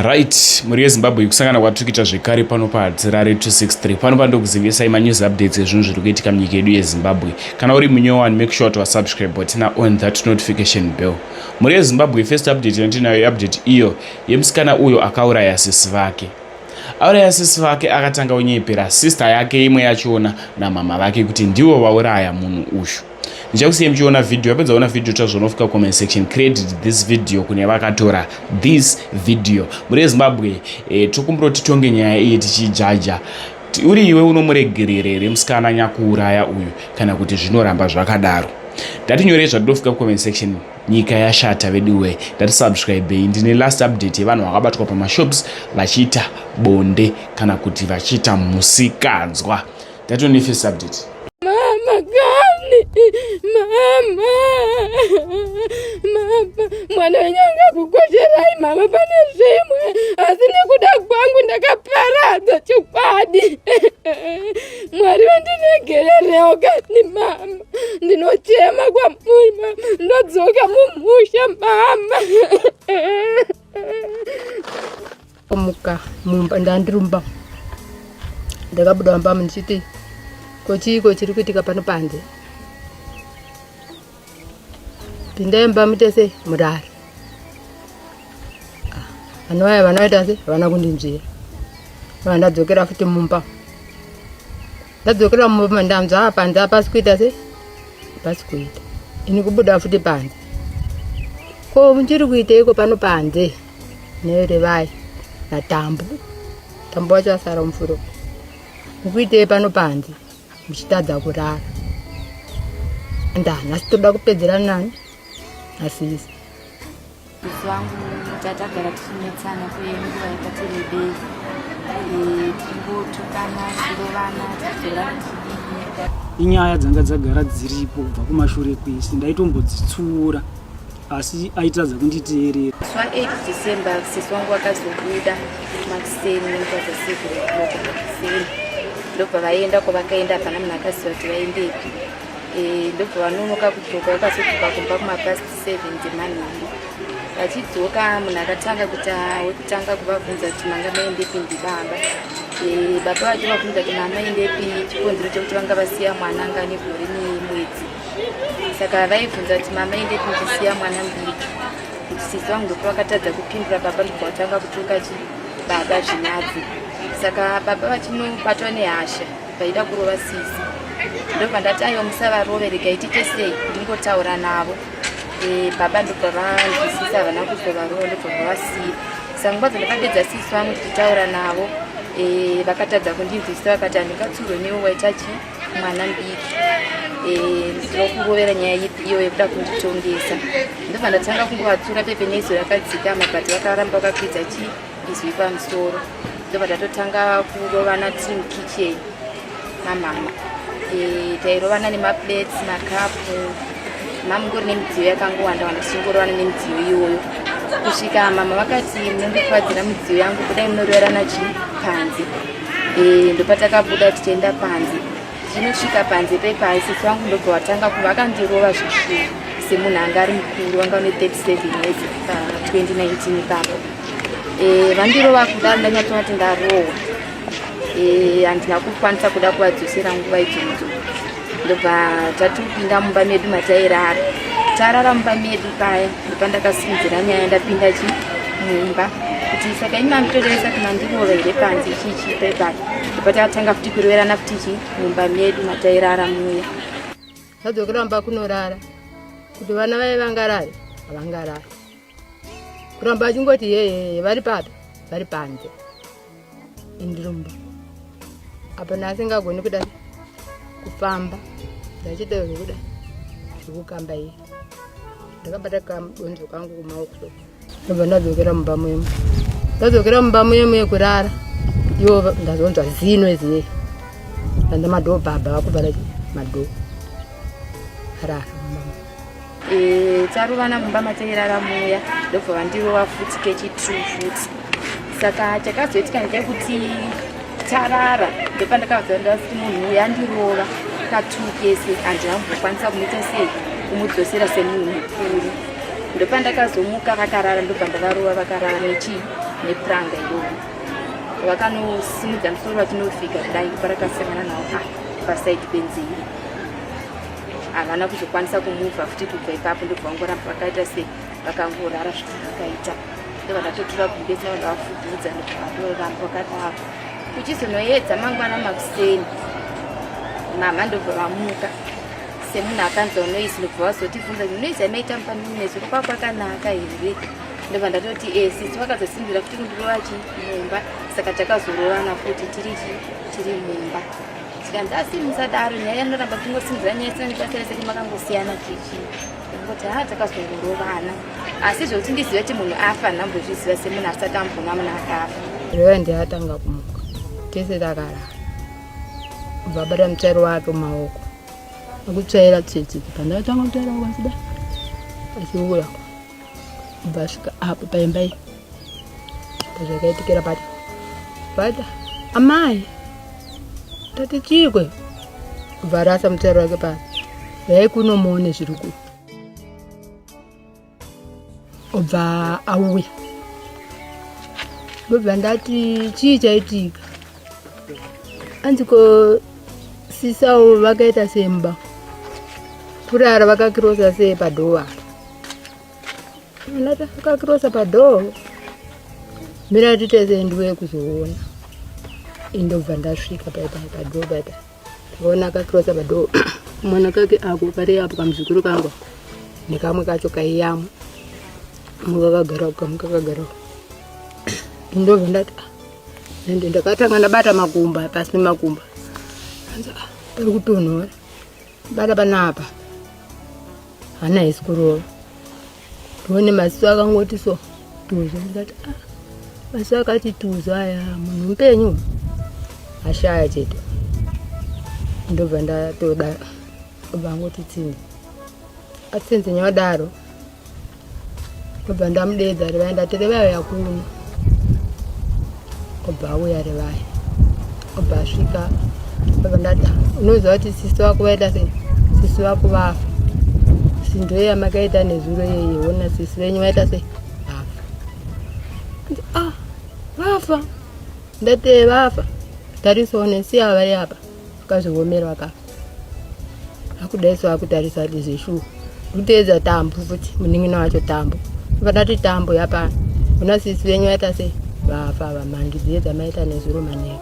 Right, mhuri yeZimbabwe, kusangana kwatiri kuita zvekare pano paHatirare 263. Pano pandokuzivisai manews updates ezvinhu zviri kuitika munyika yedu yeZimbabwe. Kana uri munyowani, make sure to subscribe button on that notification bell. Mhuri yeZimbabwe, first update yandinayo, update iyo yemusikana uyo akauraya sisi vake. Auraya sisi vake, akatanga kunyepera sister yake imwe yachona namama vake kuti ndivo vauraya munhu uyu. Ndichakusiya muchiona video. Yapedza kuona video, tazvonofika comment section. Credit this video kune vakatora this video. Mhuri yeZimbabwe, tokumbira kuti titonge nyaya iyi tichijaja. Uri iwe, unomuregerere here musikana nyakuuraya uyu, kana kuti zvinoramba zvakadaro? Ndatinyorei zvatinofika comment section. Nyika yashata veduwe. Ndatisubscribei. Ndine last update yevanhu vakabatwa pamashops vachiita bonde kana kuti vachiita musikanzwa. Ndatone first update. Mama kani, mama, mama, mwana wenyu angakukosherai mama pane zvimwe, asi nekuda kwangu ndakaparadza chokwadi. Mwari vandiregererewo kani mama, ndinochema kwamuri mama, ndodzoka mumusha mama. Muka mumba, ndandirumba, ndakabuda mumba ndichiti, "Ko chiiko chiri kuitika pano panze? Pindai mumba mutese murare." Ah, vanhu vaya vanoita se havana kundinzvira. Va ndadzokera futi mumba, ndadzokera mumba, ndanzwa panze hapasi kuita se hapasi kuita. Ini kubuda futi panze, "Ko muchiri kuiteiko pano panze nerevai naTambu?" Tambu wacho asara mufuro. "Mukuitei pano panze muchitadza kurara?" Nda nhasi toda kupedzerana nani nasisi. Sisi vangu tatagara tichinetsana kwenguva yakati rebei, tichingotukana, tichirovana, tichidzorana, tichidii. Inyaya dzanga dzagara dziripo kubva kumashure kwese. Ndaitombodzitsuura, asi aitadza kunditeerera. Musi wa8 December sisi wangu vakazobuda makuseni nenguva dza7 o'clock makuseni, ndobva vaenda kwavakaenda. Hapana munhu akaziva kuti vaendepi. Ndobva vanonoka kudzoka. Vakazodzoka kumba kumapast 7 dzemanheru. Vachidzoka, munhu akatanga kuita wekutanga kuvabvunza kuti manga maendepi ndibaba. Baba vachivabvunza kuti mama endepi, chikonzero chekuti vanga vasiya mwana anga ane gore nemwedzi. Saka vaibvunza kuti mama endepi muchisiya mwana mudiki, kuti sisi vangu. Ndopa vakatadza kupindura baba, ndobva vatanga kutuka chi baba zvinyadzi. Saka baba vachinobatwa nehasha, vaida kurova sisi. Ndobva ndati, "Aiwa, musavarove, regai tiite sei, ndingotaura navo." Baba ndobva vanzwisisa, havana kuzovarova, ndobva vavasiya. Saka nguva dzandakapedza sisi vangu tichitaura navo, vakatadza kundinzwisisa. Vakati, "Handingatsurwe newe, waita chi mwana mudiki. Ndinokurovera nyaya ipi iyo yekuda kunditongesa?" Ndobva ndatanga kungovatsura pepe neizwi rakadzikama, but vakaramba vakakwidza chi izwi pamusoro. Ndobva tatotanga kurovana tiri mukitchen mamama. Tairovana nemaplates, makapu, mamungori nemidziyo yakangowanda wanda, tichingorovana nemidziyo iyoyo kusvika mama vakati, "Munondikuvadzira midziyo yangu, kudai munoroverana chi panze." Ndopatakabuda tichienda panze. Tichinosvika panze pepai, sisi vangu ndobva vatanga kuva akandirova zvishuwa semunhu anga ari mukuru, vanga une 37 years pa2019 ipapo. Vandirova kudaro, ndanyatsoona kuti ndarohwa. Handina kukwanisa kuda kuvadzosera nguva idzodzo. Ndobva tatopinda mumba medu matairara. Tarara mumba medu paya, ndopandakasimudzira nyaya. Ndapinda chi mumba kuti, "Saka imi mamutorevesa kuti mandirova here panze chichi pepai?" Ndobva takatanga futi kuroverana futi chi mumba medu matairara muya. Ndadzokera mumba kunorara, kuti vana vaye vangarare, havangarari, kuramba achingoti yeyeye, vari papi? Vari panze, indirumba apa naasingagoni kuda kufamba. Ndachiita zvekuda zvekukamba iye, ndakabata kadonzo kangu kumaoko. Ndobva ndadzokera mumba muye. Ndadzokera mumba muye muye kurara, iwo ndazonzwa zino iziye anda madhoo, baba vakuvhara madhoo, arara mumba. Tarovana mumba matairara muya, ndobva vandirova futi kechi2 futi. Saka chakazoitika ndechekuti tarara, ndopandakabva ndati munhu uyu andirova ka2 kese, handina kumbokwanisa kumuita sei, kumudzosera semunhu mukuru. Ndopandakazomuka vakarara, ndobva ndavarova vakarara nechii. Nepuranga iroro vakanosimudza musoro vachinofika kudai parakasangana nawo ah, pasaidi penzira havana kuzokwanisa kumuvha futi kubva ipapo ndobva vangoramba vakaita se vakangorara zvavakaita ndobva ndatotora gumbezi navo ndavafugudza ndobva vatoramba vakadaro kuchizonoedza mangwana makuseni mama ndobva vamuka semunhu akanzwa noise ndobva vazotibvunza kuti noise yamaita mupanezuro kwakwakanaka here ndobva ndatoti e sisi vakazosimbira futi kundirova chi mumba saka takazorovana futi tiri chi tiri mumba tikanzi asi musadaro nyaya yanoramba tingosimbira nyaya isina nebasa rese makangosiyana chichi ngoti ha takazongorovana asi zvekuti ndizive kuti munhu afa nhambozviziva semunhu asati ambona munhu akafa reva ndiye atanga kumuka tese takarara ubva abata mutsvairo wake mumaoko akutsvaira tsitsi pandakatanga kutsvaira kwasida achiuya Kubva asvika apo paimba iyi pazvakaitikira pacho bata amai tati chiikwe kubva arasa mutsvairo wake pasi yai kuno muone zviri ku obva auya ndobva ndati chii chaitika anzi ko sisawo vakaita semba kurara vakakirosa sei padhowa Ndakakirosa padhoo mira titese ndiwe kuzoona indobva ndasvika paipa padhoo paipa ndakaona akakirosa padhoo mwana kake ako kari apo kamuzukuru kangu nekamwe kacho kaiyamwa kamwe kakagara kamwe kakagara ndobva ndati ah, ende ndakatanga ndabata makumba pasi pemakumba anzi ah, pari kutonhora bata panapa hana haisi kurova ndione maziso akangoti so tuzo ndikati ah, maziso akati tuzo aya munhu mupenyu ashaya chete ndobva ndatoda obva angoti tsindi atsinzinya wadaro Ndobva ndamudeedza Revai ndati Revai uya kuno. Obva auya Revai. Obva asvika. Ndobva ndati unoziva kuti sisi vako vaita sei? Sisi vako vafa. Sindo yamakaita nezuro yeye ona sisi venyu vaita sei? Vafa. Ah, vafa. Ndati vafa. Tarisaone siya vari apa. Vakazviomera vakafa. Akudai so akutarisa ati zveshuwa. Kuteedza tambo futi munin'ina wacho tambo. Vakati tambo yapano. Kuna sisi venyu vaita sei? Vafa vamhandu dziye dzamaita nezuro manheru.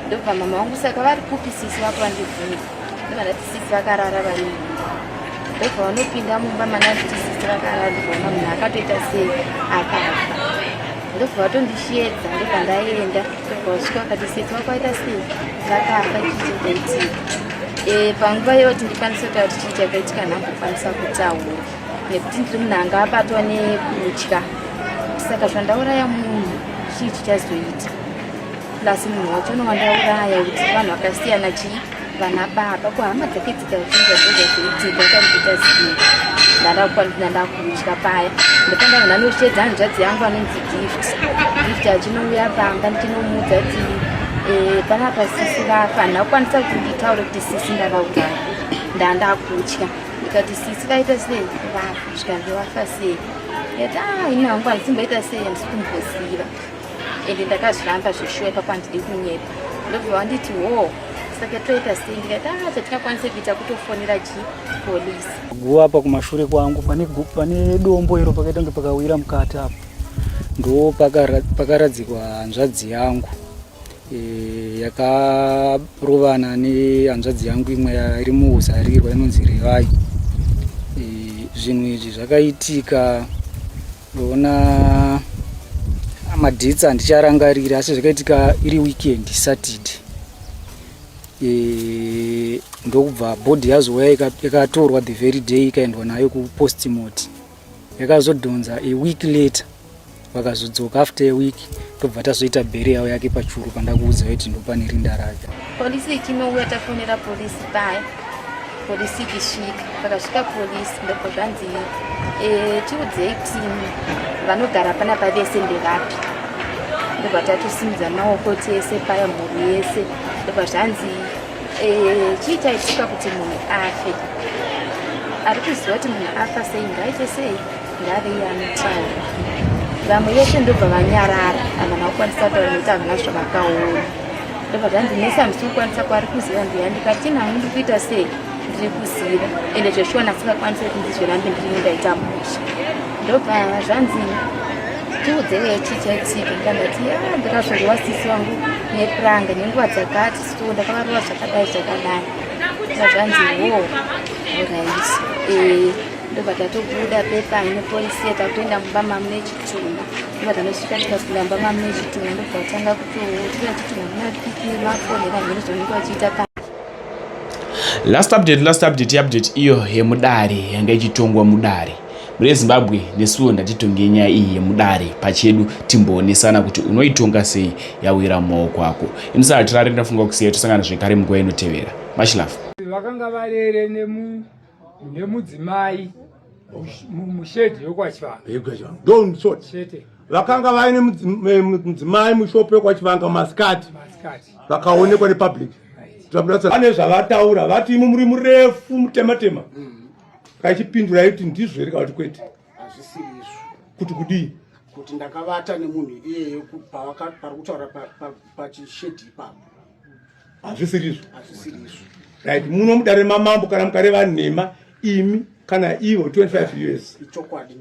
Ndobva mama vangu saka vari kupi sisi vako vandibvunza. Ndobva ndati sisi vakarara vari mumba. Ndobva vanopinda mumba mandanditi sisi vakarara ndobva munhu akatoita sei akafa. Ndobva vatondisheedza ndobva ndaenda. Vasvika vakati sisi vakaita sei vakafa chii chakaitika e, panguva iyo kuti ndikwanise kutaura kuti chii chakaitika nhambokwanisa kutaura nekuti ndiri munhu anga abatwa nekutya saka zvandauraya munhu chii chichazoita plus munhu wacho unowandauraya kuti vanhu vakasiyana chii vana baba ko hama dzake dzikazvinzwa ndozvazoitika ukamboita sei ndandakutya paya ndopanda vanhu anoshedza hanzvadzi yangu anonzi gift gift achinouya pamba ndichinomuudza kuti eh, panapa sisi vafa handina kukwanisa kuti nditaure kuti sisi ndavauraya ndandakutya ndikati sisi vaita sei vafa zvikanzi vafa sei ndikati ah ini hangu handisimboita sei handisi kumboziva ende ndakazviramba zveshuwa ipapo handidi kunyepa ndobva vanditi wo saka toita sei ndikati ah chatingakwanise kuita kutofonera chi polisi guva apa kumashure kwangu pane, pane dombo iro pakaita kunge pakawira mukati apo ndo pakaradzikwa hanzvadzi yangu e, yakarovana nehanzvadzi yangu imwe iri muuzarirwa inonzi revai e, zvinhu izvi zvakaitika Ndoona madates handicharangarira asi zvakaitika iri weekend Saturday. E, ndokubva body yazouya ikatorwa the very day ikaendwa nayo kupostmort yakazodhonza a week later vakazodzoka after a week tobva tazoita burial yake pachuru pandakuudza kuti ndopane rinda rake polisi ichinouya tafonera polisi paya polisi ikisvika pakasvika polisi ndobva zvanzi e, tiudzei kuti vanogara panapa vese ndevapi ndobva tatosimudza maoko tese paya mhuri yese ndobva zvanzi e, chii chaitika kuti munhu afe ari kuziva kuti munhu afa sei ngaite sei ngave iye anotaura Vamwe vese ndobva vanyarara, havana kukwanisa kutaura nekuti havana zvavakaona. Ndobva zvanzi nesi handisi kukwanisa kwaari kuziva mbuya, ndikati nangu ndiri kuita sei, ndiri kuziva ende zveshuwa ndasingakwanise kuti ndizvirambe ndiri ndaita musha. Ndobva zvanzi tiudzewo chii chaitika, ndikandati ah, ndakazorova sisi vangu nepuranga nenguva dzakati so ndakavarova zvakadai zvakadai. Ndobva zvanzi wo orit eh, ndobva tatobuda pepa nepolisi takutoenda mumba mamune chitunha ndobva tanosvika tikapinda mumba mamune chitunha ndobva tanga kutotora chitunha mumapiki nemafoni vanhu vanozonenge vachiita pa last update last update update iyo yemudare yanga ichitongwa mudare mune zimbabwe nesuwo ndatitonge nyaya iyi yemudare pachedu timboonesana kuti unoitonga sei yawira mumaoko ako imusahatirare ndafunga kusiya tosangana zvekare munguva inotevera much love vakanga varere nemudzimai mushedhi yokwaChivanga chete vakanga vaine mudzimai mushopo yokwaChivanga masikati vakaonekwa nepublic vane zvavataura vati imi muri murefu mutematema mm. kaichipindurai kuti ndizvo here kana kuti kwete hazvisiri izvo kuti kudii kuti ndakavata nemunhu iyeye pari kutaura pachishedhi ipapo hazvisiri izvo hazvisiri izvo right muno mudare mamambo kana mukareva nhema imi kana ivo 25 years ichokwadi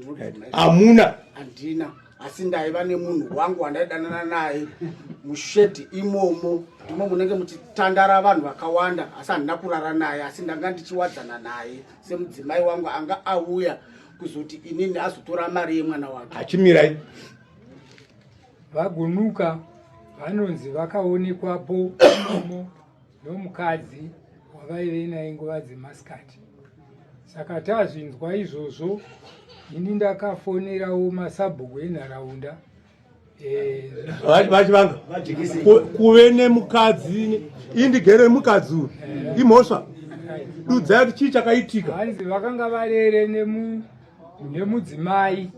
hamuna handina asi ndaiva nemunhu wangu wandaidanana naye mushedhi imomo ndimo munenge muchitandara vanhu vakawanda asi handina kurara naye asi ndanga ndichiwadzana naye semudzimai wangu anga auya kuzoti inini azotora mari yemwana wake achimirai Vagunuka vanonzi vakaonekwapo imomo nomukadzi wavaive naye nguva dzemasikati. Saka tazvinzwa izvozvo, ini ndakafonerawo masabhuku enharaunda eh, vachivanga kuve nemukadzi indigere mukadzi uyu eh. imhosva dudzai kuti chii chakaitika hanzi vakanga varere nemudzimai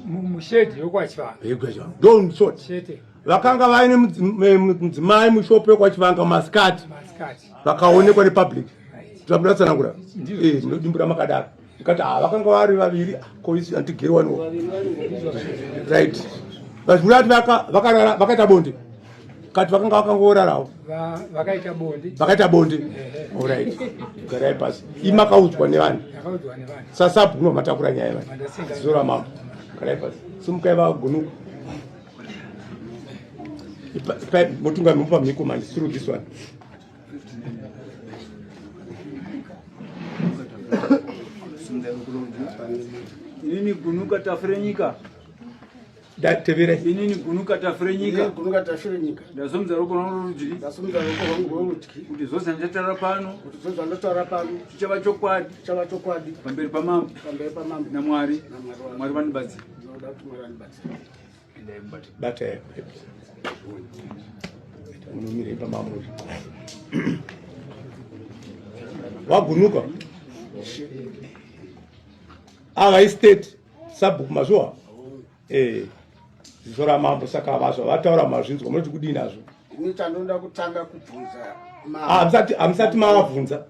mushedhi yokwaChivanga don't chete vakanga vaine mudzimai mushopo yokwaChivanga masikati vakaonekwa nepublic zvamudatsanangura eh, ndinodimbura makadaro ndikati ha ah, vakanga vari vaviri koisi antigeriwaniwo right vazvikuda kuti vakarara vakaita bonde kati vakanga vakangorarawo vakaita bonde vakaita bonde orit garai pasi imakaudzwa nevanhu sasabhu kunobva matakura nyaya vanhu zora mambo garai pasi simukai vagunuka motungami mupa mhiko manje through this one inini gunuka tafirenyika Tevere. Inini gunuka tafirenyika. Gunuka tafirenyika. Ndasumudza ruoko rwangu rworudyi. Ndasumudza ruoko rwangu rworudyi. Kuti zvose zvandichataura pano. Kuti zvose zvandichataura pano. Chichava chokwadi. Chichava chokwadi. Pamberi pamambo. Pamberi pamambo. NaMwari. NaMwari. Mwari vandibatsire. Ndinoda kuti Mwari vandibatsire. Endai mubate. Bata. Unomira pamambo. Wagunuka. Ava istate sabhuku mazuva. Eh, ziso ramambo saka vazva vataura mazvinzwa munoti kudii nazvo ini chandinoda kutanga kubvunza ah, hamusati mavabvunza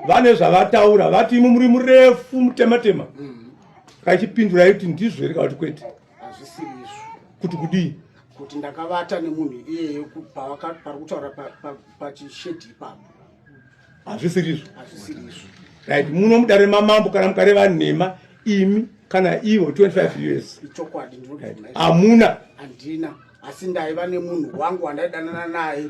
vane zvavataura vati imi muri murefu mutematema mm. kaichipindurai kuti ndizvo here kana kuti kwete hazvisiri izvo kuti kudii kuti ndakavata nemunhu iyeye pari kutaura pachishedhi ipapo hazvisiri izvo hazvisiri izvo right muno mudare mamambo kana mukareva nhema imi kana ivo 25 years ichokwadi hamuna handina asi ndaiva nemunhu wangu wandaidanana naye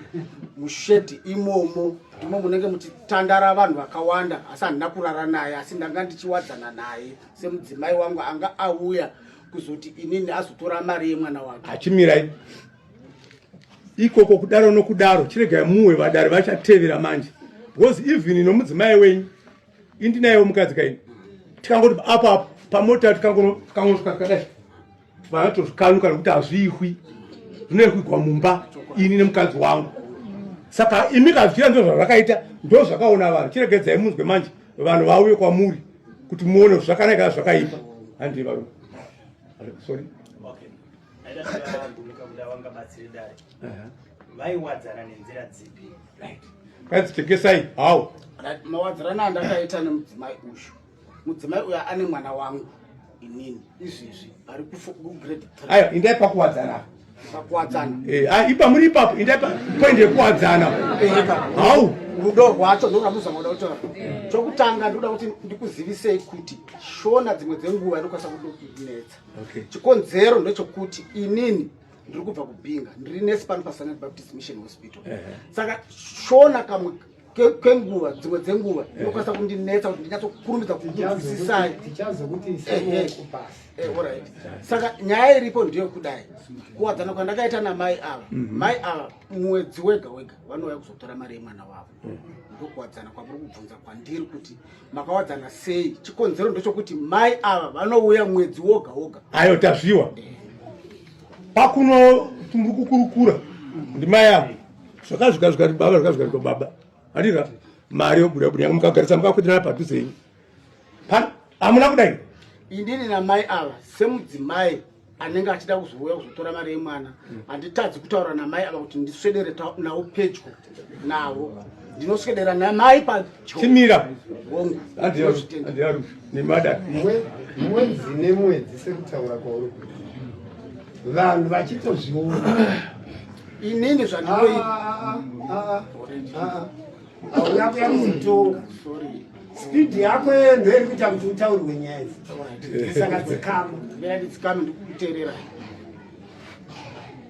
mushedhi imomo ndimo munenge muchitandara vanhu vakawanda asi handina kurara naye asi ndanga ndichiwadzana naye semudzimai wangu anga auya kuzoti inini azotora mari yemwana wake achimirai ikoko kudaro nokudaro chiregai muwe vadare vachatevera manje because even nomudzimai wenyu indinayewo mukadzi kaini tikangoti apo apo pamota tikangosvika tikadai vanatozvikanuka nekuti hazviihwi zvinoihwigwa mumba ini nemukadzi wangu saka imi kazvichira ndo zvazvakaita ndo zvakaona vanhu chiregedzai munzwe manje vanhu vauye kwamuri kuti muone zvakanaka zvakaipa handii varume sorry okay. Vaiwadzana nenzira dzipi? Kadzitengesai how? Mawadzirana andakaita nemudzimai uyu. Mudzimai uyu ane mwana wangu. inini izvezvi ari kugrade ayo indai pakuwadzana pakuwadzana eh, ah, ipa muri ipapo indai point yekuwadzana eh, hau rudo rwacho ndorwamuzama kuda kutaura chokutanga ndikuda kuti ndikuzivisei kuti shona dzimwe dzenguva inokwanisa kudinetsa chikonzero ndechokuti inini ndiri kubva kubinga ndiri nesi pano pasanat baptist mission hospital saka shona kamwe kwenguva dzimwe dzenguva inokwanisa kundinetsa kuti ndinyatsokurumidza kukunzwisisai eh, alright saka nyaya iripo ndeyekudai kuwadzana kwandakaita namai ava mhm. mai ava mwedzi wega wega vanouya kuzotora mari yemwana wavo mhm. ndokuwadzana kwamuri kubvunza kwandiri kuti makawadzana sei chikonzero ndechokuti mai ava vanouya mwedzi woga woga ayo tazviwa eh. pakuno tumbukukurukura ndimai avo zvakazvika zvikati baba zvakazvika zvikati baba handika mari yobuda buda yangu mukagarisa mukakwitirana padhuze yenyu hamuna kudai inini namai ava semudzimai anenge achida kuzouya kuzotora mari yemwana mm. handitadzi kutaura namai ava kuti ndiswedere navo pedyo navo ndinoswedera namai padyotimira hongu nemada mwedzi nemwedzi sekutaura kwauri vanhu vachitozviona inini zvandinoita ah, ah, ah, auya kuya kuzotonga spidi yako iyoyo ndoiri kuita kuti utaurirwe nyaya idzi saka dzikama mira ndidzikame ndikukuteerera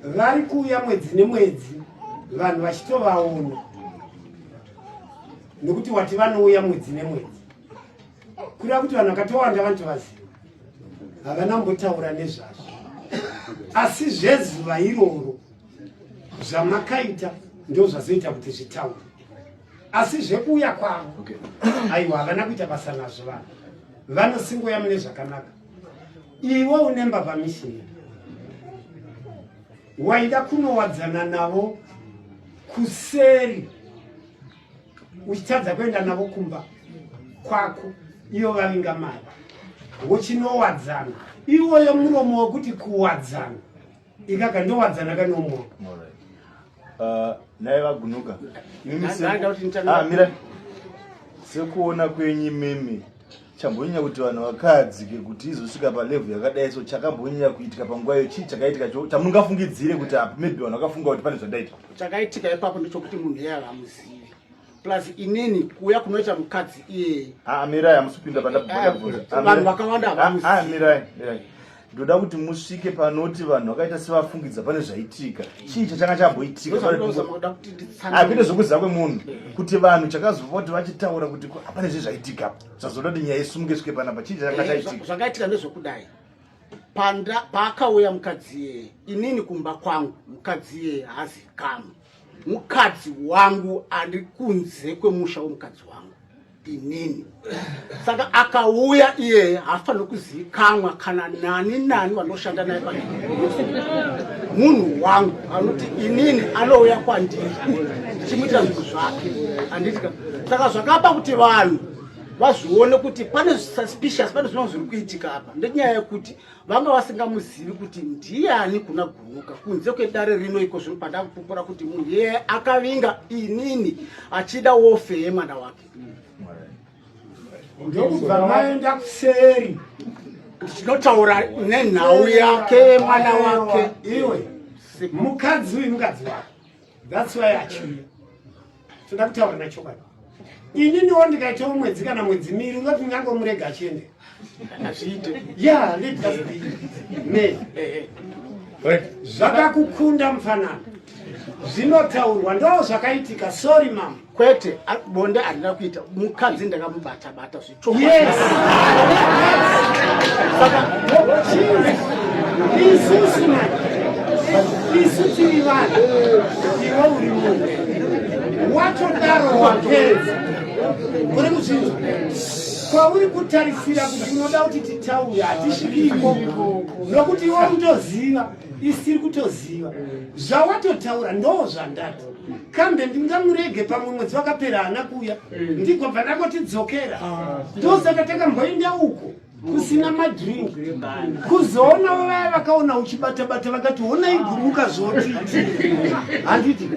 vari kuuya mwedzi nemwedzi vanhu vachitovaona nokuti wati vanouya mwedzi nemwedzi kureva kuti vanhu vakatowanda vanotovaziva havana kumbotaura nezvazvo asi zvezuva iroro zvamakaita ndo zvazoita kuti zvitaure asi zvekuuya kwavo okay. aiwa havana kuita basa nazvo vanhu vanosingoya mune zvakanaka iwe une mbavha mishini waida kunowadzana navo kuseri uchitadza kuenda navo kumba kwako iyo vavinga mari wochinowadzana iwoyo muromo wekuti kuwadzana ikaka ndowadzana kanomwa uh, naye vagunuka ah, mira sekuona kwenyu imimi chambonyanya kuti vanhu vakadzike kuti izosvika palevhu yakadai so chakambonyanya kuitika panguva iyo chii chakaitika chamungafungidzire kuti apa maybe vanhu vakafunga kuti pane zvandaita chakaitika ipapo ndechokuti munhu iye havamuzivi plus inini kuuya kunoita mukadzi iyeye ah, mirai hamusi kupinda pandabvunza eh, vanhu vakawanda havamuzivi ah, mirai mirai ndoda kuti musvike panoti vanhu vakaita sevafungidza pane zvaitika chii chachanga chamboitika akuite zvekuziva kwemunhu kuti vanhu chakazova kuti vachitaura kuti hapane zve zvaitika zvazoda kuti nyaya isumuke svike panapa chii chachanga eh, chaitika zvakaitika ndezvekudai paakauya mukadzi iyeye inini kumba kwangu mukadzi iyeye haazikamwe mukadzi wangu ari kunze kwemusha wemukadzi wangu inini saka akauya iyeye haafaniri kuzivikanwa kana nani nani vanoshanda naye pa munhu wangu anoti inini anouya kwandiri ndichimuitira zvinhu zvake handitika saka zvakapa kuti vanhu vazvione kuti pane suspicious pane zvinhu zviri kuitika apa ndenyaya yekuti vanga vasingamuzivi kuti ndiyani kuna gunuka kunze kwedare rino iko zvino pandakupupura kuti munhu iyeye akavinga inini achida wofe yemwana wake ndokubva maenda kuseri tinotaura nenhau yake yemwana wake iwe mukadzi uyu mukadzi wake That's why achiuya. Toda kutaura nachokwadi. Ini ndiwo ndikaitawo mwedzi kana mwedzi miri ungati ndingangomurega achiende. Hazviite. Yeah, let us be men. Zvakakukunda mufanana. Zvinotaurwa ndo zvakaitika. Sorry mama. Kwete, bonde handina kuita. Mukadzi ndakamubata bata zvichokwadi. Yes. Saka isusu manje isu tiri vanhu iwe uri munhu watodaro wapedza uri kuzvinzwa kwauri kutarisira kuti unoda kuti titaure hatisviki ikoko nokuti iwe utoziva isiri kutoziva zvawatotaura ndo zvandati kambe ndingamurege pamwe mwedzi wakapera haana kuuya ndigobva ndakotidzokera ah. ndosaka takamboenda uko kusina madrink kuzoona vaya vakaona uchibatabata vakati honai guruka zvotiiti handiti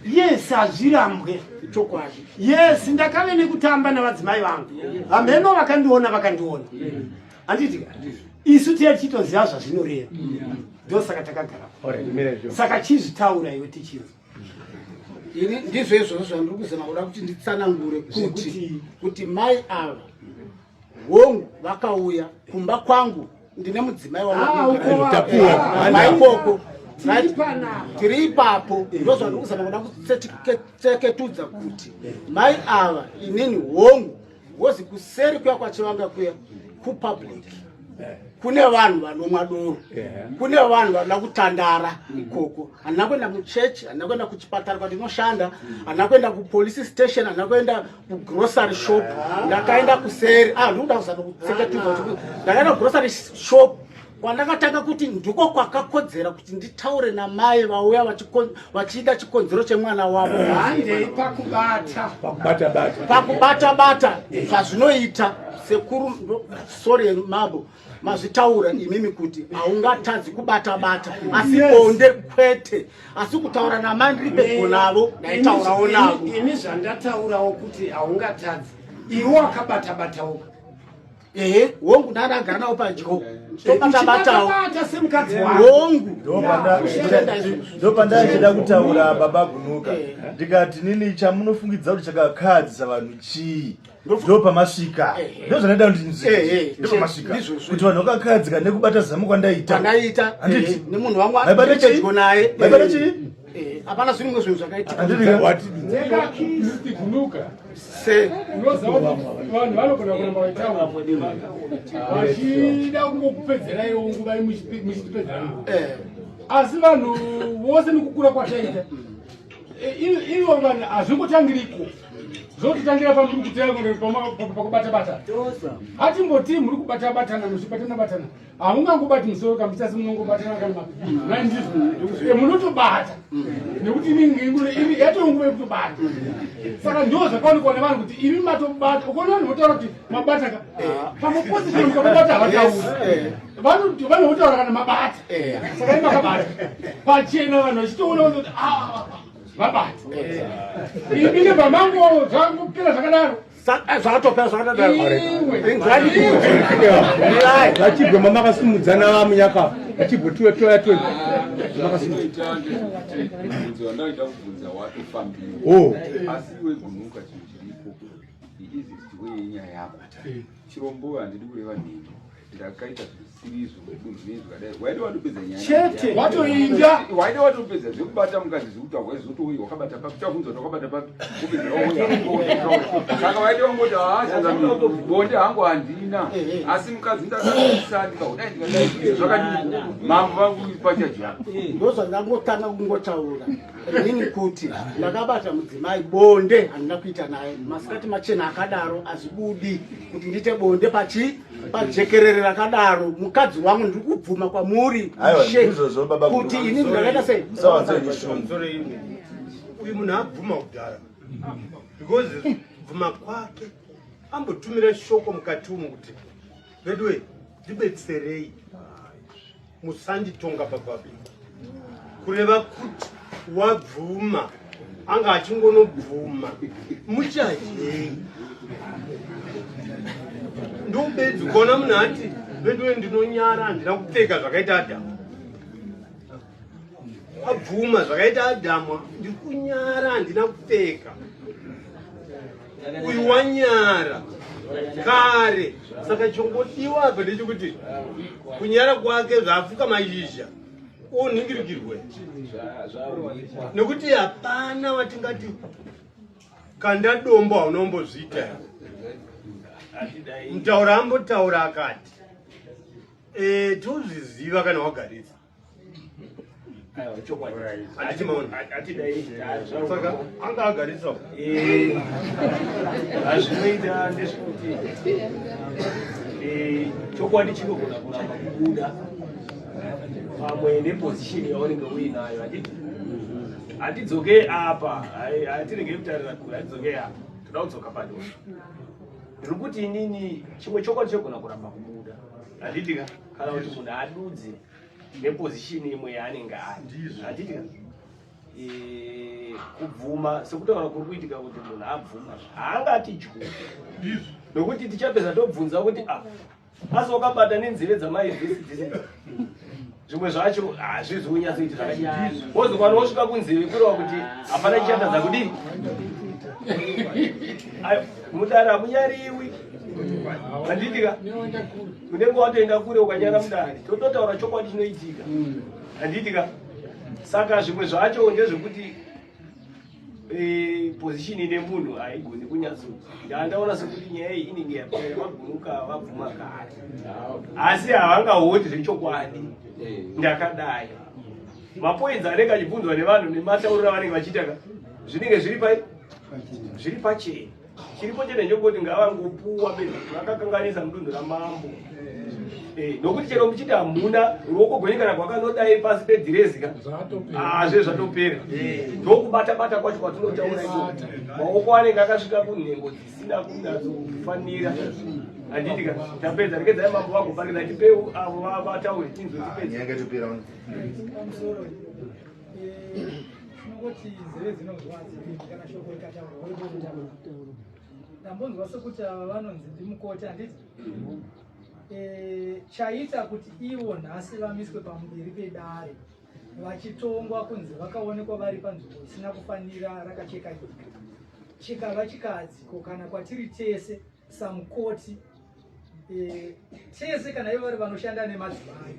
yes hazvirambwe chokwadi yes ndakave nekutamba navadzimai vangu hamheno vakandiona vakandiona handiti Isu tiya tichitoziva zvazvinoreva. Ndosaka takagara. Saka chizvitaura iwe tichinzwa. Ini ndizvo izvozvo zvandiri kuzama kuda kuti nditsanangure kuti kuti mai ava hongu vakauya kumba kwangu ndine mudzimai wanguikoko tiri ipapo ndozvandiri kuzama kuda kutseketudza kuti mai ava inini hongu Wozi kuseri kuya kwachivanga kuya kupublic kune vanhu vanomwa doro kune vanhu vanoda kutandara ikoko handina kuenda muchechi handina kuenda kuchipatara kwandinoshanda handina kuenda kupolice station handina kuenda kugrocery shop ndakaenda kuseri ah ndikuda kuzama kutseketudza kuti ndakaenda kugrocery shop kwandakatanga kuti ndiko kwakakodzera kuti nditaure namai vauya vachida chikonzero chemwana wavo handei pakubata pakubata bata zvazvinoita sekuru sorry mabo mazvitaura imimi kuti haungatadzi kubata bata asi bonde kwete asi kutaura namai ndiri pedyo navo ndaitaurawo navo ini zvandataurawo kuti haungatadzi iwe wakabata batawo ehe hongu ndandagara nawo padyo tobatabatawo semukadzi hongu ndopandaichida kutaura baba gunuka eh. ndikati nini chamunofungidza kuti chakakahadzisa vanhu chii ndopamasvika eh. ndozvandaida kuti eh, ndopamasvika kuti vanhu vakakahadzika nekubata zamu kwandaita kwandaita nemunhu wangu maibata naye maibata chii hapana zvimwe zvinhu zvakaitika Se unoziva kuti vanhu vanogona kuramba vaitaura vachida kungokupedzera iwo nguva muchitipedzera nguva eh. asi vanhu vose nekukura kwataita eh, ivo vanhu hazvingotangiriko zvototangira pamuri kuteera pakubata bata hatimboti muri kubata batana muchibatana batana hamungangobati musoro kamuchasi munongobatana kana maindizvo eh, munotobata nekuti inini yatoo nguva yekutobata saka ndo zvakaonekwa nevanhu kuti imi matobata ukaona vanhu votaura kuti mabata ka eh. pamuposition mukamabata havatauri eh. vanhu votaura kana mabata saka imi makabata pachena vanhu vachitoona kuti ah, ah, ah, vabata imi nepamango zvangopera zvakadaro Zvakatopera zvakadaro. Vachibwe mamakasimudzana vamunyaka vachibwe tuwe toya tuwe makasimudzana. Ndaida kubvunza watofambiwa. Oh. Asi iwe gunuka chinhu chiripo. The easiest way yenyaya yako. Chirombo handidi kureva nhema. Ndakaita zvisiri izvo mudunhu nezvakadai. Waida watopedza nyaya. Chete. Watoinda. Waida watopedza zvekubata mukadzi zvekutaurwa zvotouya wakabata papi chabvunzwa kuti wakabata papi. Wopedza wauya. Saka waida wangoti haa changamire bonde hangu handina. Asi mukadzi ndakaisa ndikadai ndikadai zvakadii mambo vangu pachaji yako. Ndozvandangotanga kungotaura inini kuti ndakabata mudzimai bonde handina kuita naye masikati machena akadaro azvibudi kuti ndiite bonde pachi pajekerere rakadaro mukadzi wangu ndiri kubvuma kwamuri kuti inini ndakaita sei uyu munhu abvuma kudhara because bvuma kwake ambotumira shoko mukati umu kuti veduwe ndibetserei musanditonga papublic kureva kuti wabvuma anga achingonobvuma muchadei ndobedzi ukaona munhu ati veduwe ndinonyara handina kupfeka zvakaita adhamu abvuma zvakaita adhamu ndiri kunyara handina kupfeka uyu wanyara kare saka chongodiwa apa ndechekuti kunyara kwake zvafuka mashizha onhingirikirwe nekuti hapana watingati kanda dombo haunombozviita mutaura ambotaura akati e, tozviziva kana wagarisa saka anga agarisa eh, hazvinoita ndezvekuti eh, chokwadi chinogona kuramba kubuda pamwe nepozishini yaunenge uinayo handiti hatidzokei apa hatiregei kutarira kure hatidzokei apa toda kudzoka padosho ndiri kuti inini chimwe chokwadi chogona kuramba kubuda handiti ka kana kuti munhu adudze nepozishini imwe yaanenge ari handiti ka e, kubvuma sekutaura kuri kuitika kuti munhu abvuma haangati dyu nokuti tichapedza tobvunza kuti ah, Asi wakabata nenzeve dzamai dzese dzese. Zvimwe zvacho hazvizi kunyatsoita zvakadii. Wozokwana wosvika kunzeve kureva kuti hapana chichatadza kudii. Mudare hamunyariwi. Handiti ka? Unenge watoenda kure ukanyara mudare. Tototaura chokwadi chinoitika. Handiti ka? Saka zvimwe zvacho ndezvekuti eh, position ine munhu haigoni kunyatso ndandaona sekuti nyaya iyi inenge yapera vagunuka vabvuma kare asi havangahoti zvechokwadi eh. ndakadai mapoints anenge achibvunzwa nevanhu nematauriro avanenge vachiita ka zvinenge zviri pai zviri pachena Chiripo chete ndechekuti ngavangopuwa bedzi vakakanganisa mudunhu ramambo. Eh, nokuti chero muchiti hamuna ruoko gwenyu kana rwakanodai pasi pedhirezi ka ah, zve zvatopera eh. ndokubata bata kwacho kwatinotaura iko maoko anenge akasvika kunhengo dzisina kunyatsofanira handiti ka tapedza rekedzai mambo vagoparidza tipeu avo vataure tinzwe tipedze Tinongoti nzeve dzinonzwa hadzipindi kana shoko rikataurwa uripo kutaura. Ndambonzwa sekuti ava vanonzi ndimukoti handiti? E, chaita kuti ivo nhasi vamiswe pamberi pedare vachitongwa kunzi vakaonekwa vari panzvimbo isina kufanira rakacheka nyika chikava chikadzi ko kana kwatiri tese samukoti e, tese kana ivo vari vanoshanda nemadzimai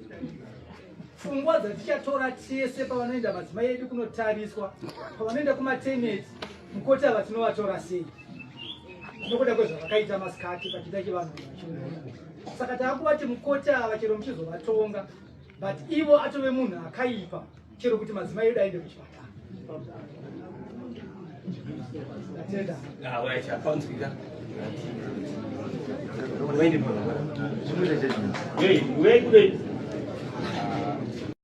pfungwa dzatichatora tese pavanoenda madzimai edu kunotariswa pavanoenda kumateneti mukoti ava tinovatora sei nokuda kwezvavakaita masikati pachiita chivanhu vachiona saka taakuvati mukoti ava chero muchizovatonga but ivo atove munhu akaipa chero kuti madzimai edu aende kuchipatara ndatenda Wait, wait, wait.